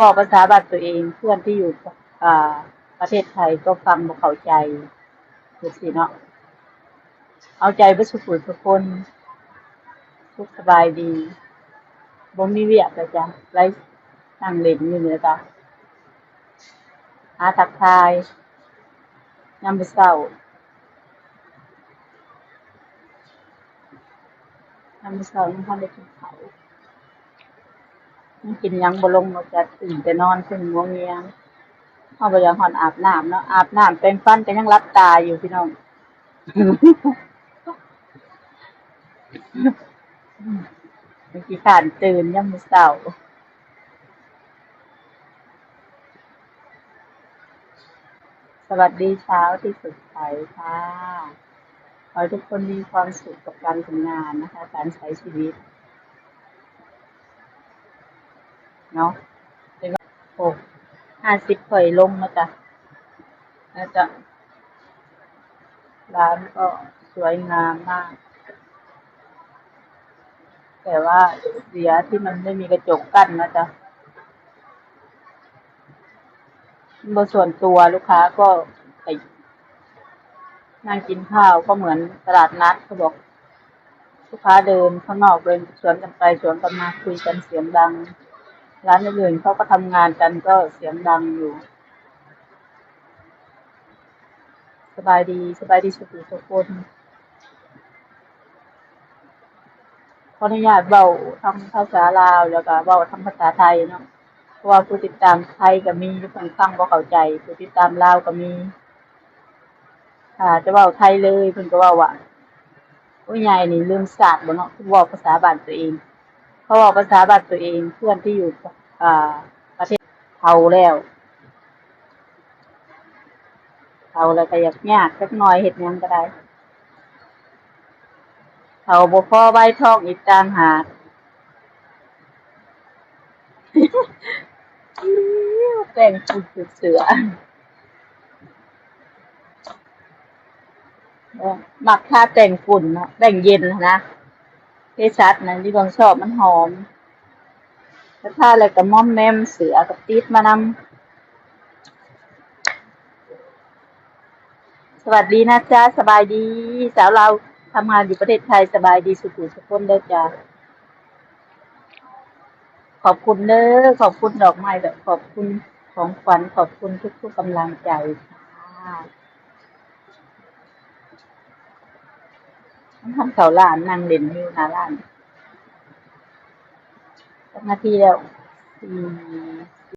ເວົ້າພາສາບ້ານຕົວເອງ ເພື່ອນທີ່ຢູ່ ອ່າ ປະເທດໄທກໍຟັງບໍ່ເຂົ້າໃຈ ຈັ່ງຊີ້ເນາະ. ເອົາໃຈເບິດສູ່ຜູ້ສູ່ຄົນ. ສຸກສະບາຍດີ. ບໍ່ມີວຽກແລ້ວຈ້ະ ໄລ ນັ່ງຫຼິ້ນຢູ່ນີ້ລະກະ ຫາທັກທາຍຍາມມື້ເຊົ້າ. ຍາມມື້ເຊົ້າຍັງບໍ່ທັນໄດ້ກິນເຂົ້າ. ຍັງກິນຫຍັງບໍ່ລົງ ນອກຈາກຕື່ນແຕ່ນອນເຊິ່ງງ່ວງງຽງ. ເຮົາບໍ່ຢາກຮອດອາບນ້ຳເນາະ. ອາບນ້ຳແປງຟັນກໍຍັງຫຼັບຕາຢູ່ ພີ່ນ້ອງ. ມັນຂີ້ຄ້ານຕື່ນຍາມມື້ເຊົ້າ. ສະຫວັດດີເຊົ້າທີ່ສົດໃສຄ່ະ. ຂໍໃຫ້ທຸກຄົນມີຄວາມສຸກກັບການທຳງານນະຄະ, ການໃຊ້ຊີວິດເນາະ. ໂອ້ ຫ້າສິບຂ້ອຍລົງແລ້ວຈ້ະ ແລ້ວຈ້ະ. ຮ້ານກໍສວຍງາມມາກ ແຕ່ວ່າເສຍທີ່ມັນໄມ່ມີກະຈົກກັ້ນນະຈະ ມັນບໍ່ສ່ວນຕົວ. ລູກຄ້າກໍໄປນັ່ງກິນຂ້າວ ກໍເໝືອນຕະຫຼາດນັດ ເຂົາບອກ ລູກຄ້າເດີນຂ້າງນອກ ເດີນສວນກັນໄປສວນກັນມາ ຄຸຍກັນສຽງດັງ. ຮ້ານອື່ນໆເຂົາກໍທຳງານກັນ ກໍສຽງດັງຢູ່. ສະບາຍດີ ສະບາຍດີສຸກໆທຸກຄົນ. ຂໍອະນຸຍາດເວົ້າທັງພາສາລາວ ແລ້ວກໍເວົ້າທັງພາສາໄທເນາະ ເພາະວ່າຜູ້ຕິດຕາມໄທກໍມີ ເພິ່ນຟັງບໍ່ເຂົ້າໃຈ. ຜູ້ຕິດຕາມລາວກໍມີ ຖ້າຈະເວົ້າໄທເລີຍ ເພິ່ນກໍເວົ້າວ່າ ໂອ້ຍ ຍາຍນີ້ລືມຊາດບໍ່ເນາະ ຄືເວົ້າພາສາບ້ານຕົວເອງ. ເພາະເວົ້າພາສາບ້ານຕົວເອງ ເພື່ອນທີ່ຢູ່ ອ່າ ປະເທດ ເຖົ້າແລ້ວ ເຖົ້າແລ້ວກໍຢາກຍາກຈັກໜ່ອຍ ເຮັດຫຍັງກໍໄດ້ ເຖົ້າບໍ່ພໍໄວທ້ອງອີກຕ່າງຫາກ. ແປ້ງຝຸ່ນເສືອ ມັກທາແປ້ງຝຸ່ນເນາະ ແປ້ງເຢັນຫັ້ນນະ ເພສັດນະ ຢູ່ເບິ່ງຊອບມັນຫອມ ແລ້ວທາແລ້ວກໍມອມແມມ ເສືອກໍຕິດມານຳ. ສະຫວັດດີນະຈ໊ະ ສະບາຍດີ ສາວລາວທຳງານຢູ່ປະເທດໄທ ສະບາຍດີສຸກໆທຸກຄົນເດີຈ້າ. ຂອບຄຸນເດີ ຂອບຄຸນດອກໄມ້ ແລະ ຂອບຄຸນຂອງຂວັນ ຂອບຄຸນທຸກໆກຳລັງໃຈຄ່ະ. ມັນທັນເຂົ້າຮ້ານ ນັ່ງຫຼິ້ນຢູ່ໜ້າຮ້ານ. ຈັກນາທີແລ້ວ? ສີ່